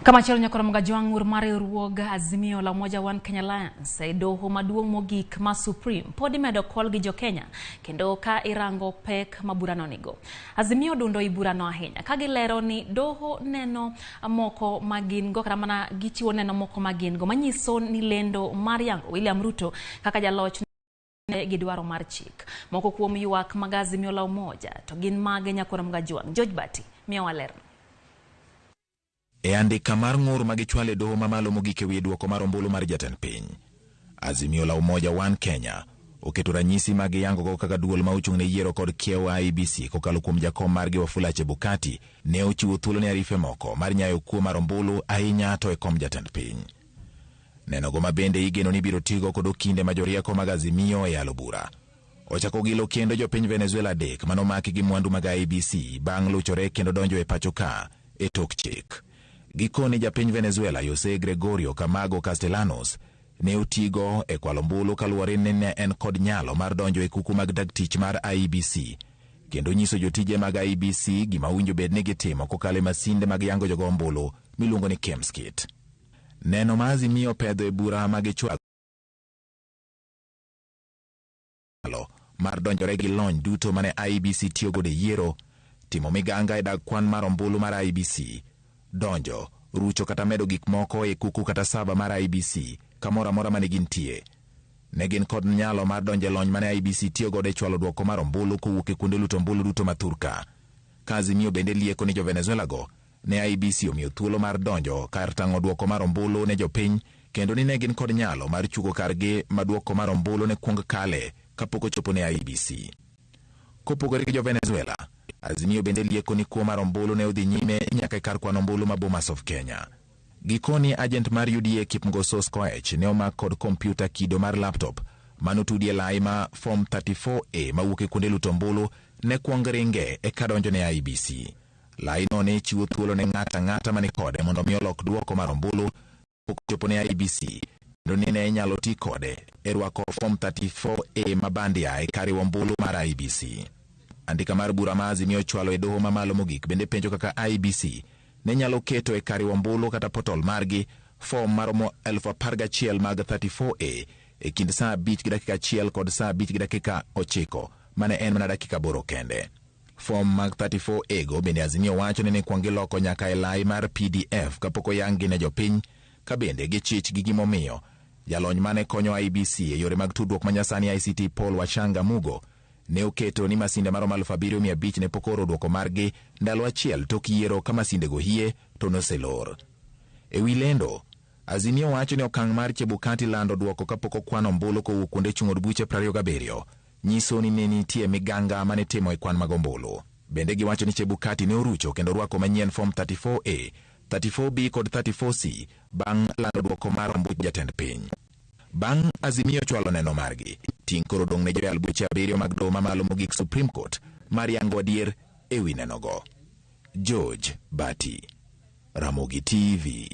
Kamachielo nyakoromoga jwang' ng'ur mar riwruog Azimio la Umoja One Kenya Alliance e doho maduong' mogik ma Supreme pod imedo kol gi jokenya kendo ka irango pek ma burano nigo. Azimio odundo i burano ahinya ka gilero ni doho neno moko ma gin go kata mana gichiwo neno moko ma gin go manyiso ni lendo mar yango William Ruto kaka jaloch gi dwaro mar chik. Moko kuom ywak mag Azimio la Umoja to gin mage nyakoromoga jwang'. George Bati miyowa lerno. E andika mar ng'ur ma gichwalo e doho mamalo mogik e wi duoko mar ombulu mar jatend piny, Azimio la Umoja One Kenya oketo ranyisi ma giyangogo kaka duol ma ochung' ne yiero kod kiewo IEBC kokalo kuom jakom margi Wafula Chebukati ne ochiwo thuolo ne arife moko mar nyayo kuo mar ombulu ahinya to e kom jatend piny. Nenogo ma bende igeno ni biro tigo kod okinde ma jorieko mag Azimio e yalo bura. Ochako gilo kendo jopiny Venezuela 3 manomaki gi mwandu mag IEBC bang' luchore kendo donjo e pacho ka e tok chik. Gikoni japiny Venezuela Jose Gregorio Camargo Castellanos ne otigo e kwalo ombulu kaluwore ni ne en kod nyalo mar donjo e kuku mag dag tich mar IEBC kendo nyiso jotije mag IEBC gima owinjo bed ni gitimo kokalo e masinde mag yango jogo ombulu miluongo ni KIEMS kit. Neno ma Azimio pedho e bura ma gichwalo mar donjore gi lony duto mane IEBC tiyo godo e yiero, timo miganga e dag kwan mar ombulu mar IEBC, donjo, rucho kata medo gik moko e kuku kata sava mar IEBC kamoro amora mane gintie. Ne gin kod nyalo mar donjo e lony mane IEBC tiyo godo e chwalo duoko mar ombulu kowuok e kuonde luto ombulu duto ma thurka. Ka Azimio bende lieko ni jo Venezuela go ne IEBC omiyo thuolo mar donjo kar tang'o duoko mar ombulu ne jopiny kendo ni ne gin kod nyalo mar chugo kargi ma duoko mar ombulu ne kuong kale kapok ochopo ne IEBC. Kopogore gi jo Venezuela, Azimio bende lieko ni kuo mar ombulu ne odhi nyime nyaka e kar kwano ombulu ma Bomas of Kenya. Gikoni agent mar UDA Kipng'osos Koech ne omak kod kompyuta kido mar laptop manotudi e lai ma form 34A mawuok e kuonde luto ombulu ne kuong ringe eka donjo ne IEBC. Laino ne chiwo thuolo ne ng'ato ang'ata mani kode mondo mi olok duoko mar ombulu pok ochopo ne IEBC kendo ni ne inyalo ti kode e rwako form 34A ma bandia e kar riwo ombulu mar IEBC. Andika mar bura ma Azimio ochwalo e doho mamalo mogik bende penjo kaka IEBC ne nyalo keto e kar riwo ombulu kata portal margi form maromo 11,000 mag 34A e kind saa 5:01 kod saa 5:09 mane en mana dakika 8 kende. Form mag 34A go bende Azimio wacho ni ne kuong giloko nyaka e lai mar PDF kapok oyang gi ne jopiny ka bende gichich gi gimomiyo jalony mane konyo IEBC e yore mag tudruok manyasani ICT Paul Wachanga Mugo ne oketo ni masinde maromo 7,500 ne pok ooro duoko margi ndalo achiel tok yiero ka masindego hie to noselor. E wi lendo, Azimio wacho ni okang' mar Chebukati lando duoko kapok okwan ombulu kowuok kuonde chung' od buche 27 nyiso ni ne nitie miganga mane itimo e kwan mag ombulu. Bende giwacho ni Chebukati ne orucho kendo rwako manyien form 34A, 34B kod 34C bang' lando duoko mar ombuch jatend piny. Bang' Azimio chwalo neno margi, ting' koro dong' ne joyal buche 7 mag doho mamalo mogik Supreme Court mar yango adier e wi nenogo. George Bati, Ramogi TV.